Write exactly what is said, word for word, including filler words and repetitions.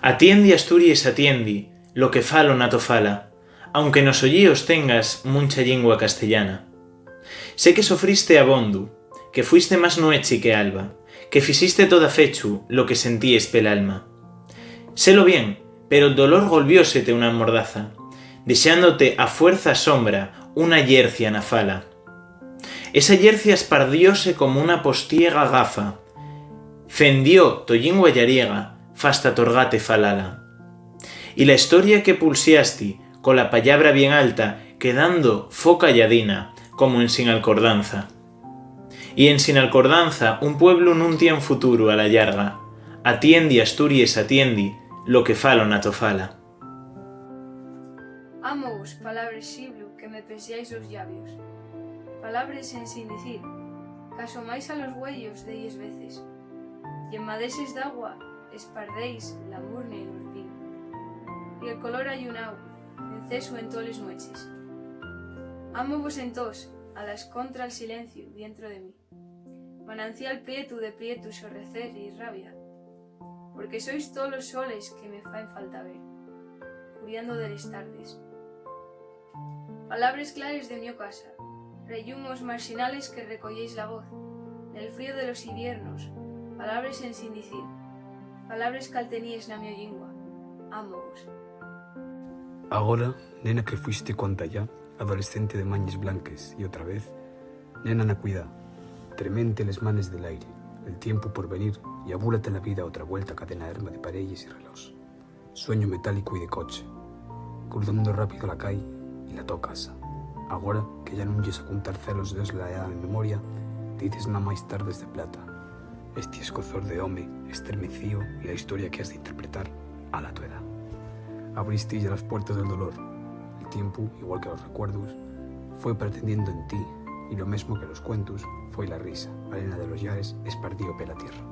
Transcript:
Atiendi, Asturies, atiendi, lo que falo na to fala, aunque nos ollíos tengas muncha llingua castellana. Sé que sofriste abondo, que fuiste más nueche que alba, que fixiste to dafechu lo que sentíes pel alma. Sélo bien, pero'l dolor golviósete una mordaza, dexándote a fuerza sombra, una llercia na fala. Esa llercia espardióse como una postiega gafa, fendió to llingua llariega fasta torgate falala. Y la historia que pulsiasti cola pallabra bien alta quedando fo calladina como ensin alcordanza. Y ensin alcordanza un pueblu nun tien futuru a la llarga. Atiendi, Asturies, atiendi, lo que falo na to fala. Ámobos, palabres xiblu que me pesiáis los llabios, palabres ensin dicir, qu'asomáis a los güeyos delles veces, y en madeses d'agua espardéis la murnia y l'urpín, y el color ayunao encesu en toles nueches. Ámobos entós, a la escontra'l silenciu dientro de mí, manancial prietu de prietu, xorrecer y rabia, porque sois tolos soles que me faen falta ver, curiando de les tardes. Palabres clares de mio casa, rellumos marxinales que recoyéis la voz nel frío de los iviernos, palabres ensin dicir, palabres qu'alteníes na mio llingua, ámobos. Agora, nena que fuiste cuantayá, adolescente de mañes blanques, y otra vez, nena na cuidá, tremete les manes del aire, el tiempu por venir, y abúlate la vida otra vuelta cadena erma de pareyes y relós. Sueño metálico y de coche, cruzando rápido la cai y la to casa. Agora que ya nun yes a cuntar celos desde la edá de memoria, dices namái tardes de plata. Esti escozor de home estremecío y la historia que has d'interpretar a la to edá. Abriste ya las puertas del dolor. El tiempu, igual que los recuerdos, foi pretendiendo en ti, y lo mesmo que los cuentos, foi la risa, arena de los llares, espardío pela tierra.